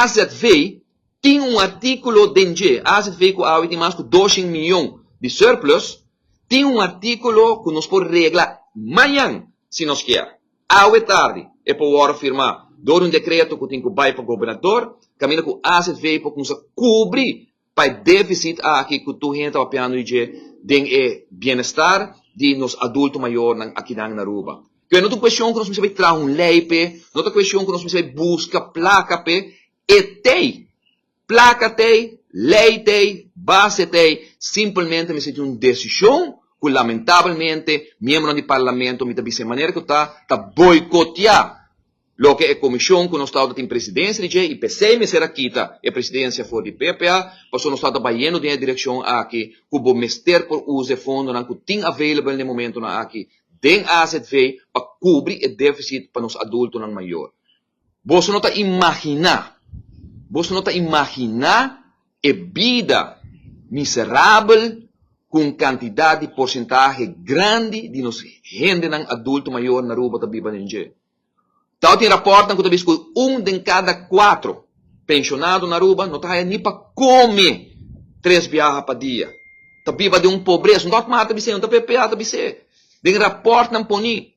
AZV tin un artíkulo den dje, AZV ku awe tin mas ku doshen mion di surplus, tin un artíkulo ku nos por regla mañan si nos kier. Awe tardi e por wòrdu firmá dor di un dekreto ku tin ku bai pa gobernador, kaminda ku AZV por kumsa kubri pa e deficit aki cu tur hende ta papiando di dje den e bienestar di nos adulto mayornan akinan na Aruba. Cu e no ta un cuestion cu nos mester bay traha un ley p'e, no ta cuestion cu nos mester bay busca placa p'e, e t'ey! Placa t'ey, ley t'ey, base t'ey, simpelmente mester tin un decision cu lamentabelmente miembronan di Parlamento, mi ta bisa e manera cu ta, ta boicotea Loke e komishon ku nos tabata tin presidensia di dje i p'esei mester a kita e presidensia for di PPA, pasobra nos tabata bayendo den e direkshon aki ku bo mester por usa e fondonan ku tin available na e momentonan aki den AZV pa kubri e defisit pa nos adultonan mayor. Boso no ta imaginá, boso no ta imaginá e bida miserabel ku un kantidat di porsentahe grandi di nos hendenan adulto mayor na Aruba ta biba den dje. Tabatin rapòrtnan ku ta bisa ku un den kada kuatro penshonado na Aruba no ta haya ni pa kome tres biaha pa dia. Ta biba den un pobresa. No ta Otmar ta bis'é, no ta PPA ta bis'é. Den rapòrtnan poní.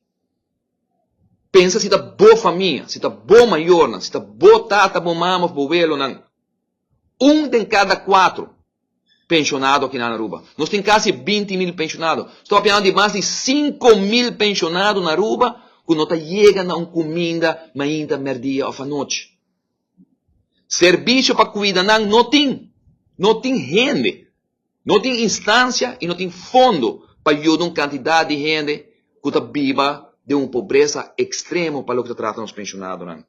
Pensa si ta bo famia, si ta bo mayornan, si ta bo tata, bo mama òf bo welonan. Un den kada kuatro penshonado aki na Aruba. Nos tin kasi 20.000 penshonado. Sto papiando di mas di 5.000 penshonado na Aruba ku no ta yega na un kuminda mainta, mèrdia òf anochi. Servisio pa kuida nan no tin. No tin hende, no tin instansia i no tin fondo pa yuda un kantidat di hende ku ta biba den un pobresa ekstremo pa loke ta trata nos penshonadonan.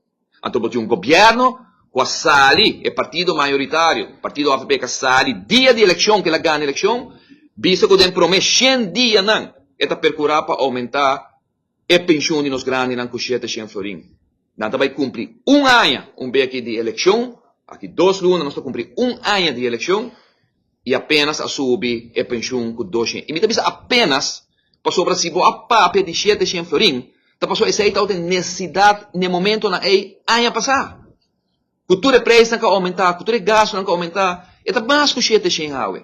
Anto bo tin un gobierno cu a sali, e partido mayoritario, partido avp cu a sali dia di eleccion cu el a gana eleccion, bisa cu den prome shen dianan e ta percura pa aumenta e pensioen di nos grandinan cu 700 florin. Nan ta bay cumpli un aña un beki di eleccion, aki dos luna nos ta cumpli un aña di eleccion, y apenas a subi e pensioen cu 200. Y mi ta bisa apenas pasobra si bo a papia di 700 florin, ta pasobra esey tabata e necesidad n'e momentonan ey aña pasa. Cu tur e prijsnan cu a aumenta, cu tur e gastonan cu a aumenta, e ta mas cu 700 awe.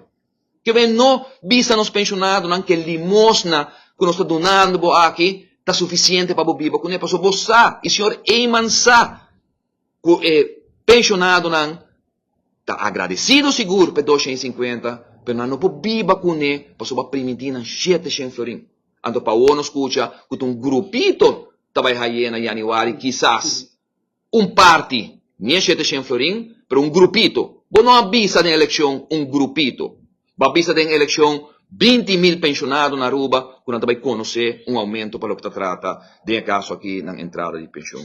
Ke men no bisa nos pensionadonan ke limosna cu nos ta dunando bo aki ta suficiente pa bo biba cune, pasobra bo sa y señor Eman sa cu e pensionadonan Ta agradecido sigur p'e 250, pero nan no por biba cune pasobra primintí nan 700 florin. Anto pa awor nos scucha cu ta un grupito ta bay haye na januari kisas un parti ni e 700 florin, pero un grupito. Bo no a bisa den eleccion un grupito. Bo a bisa den eleccion 20.000 pensionado na Aruba cu nan ta bay conoce un aumento pa loke ta trata den e caso aki nan entrada di pension.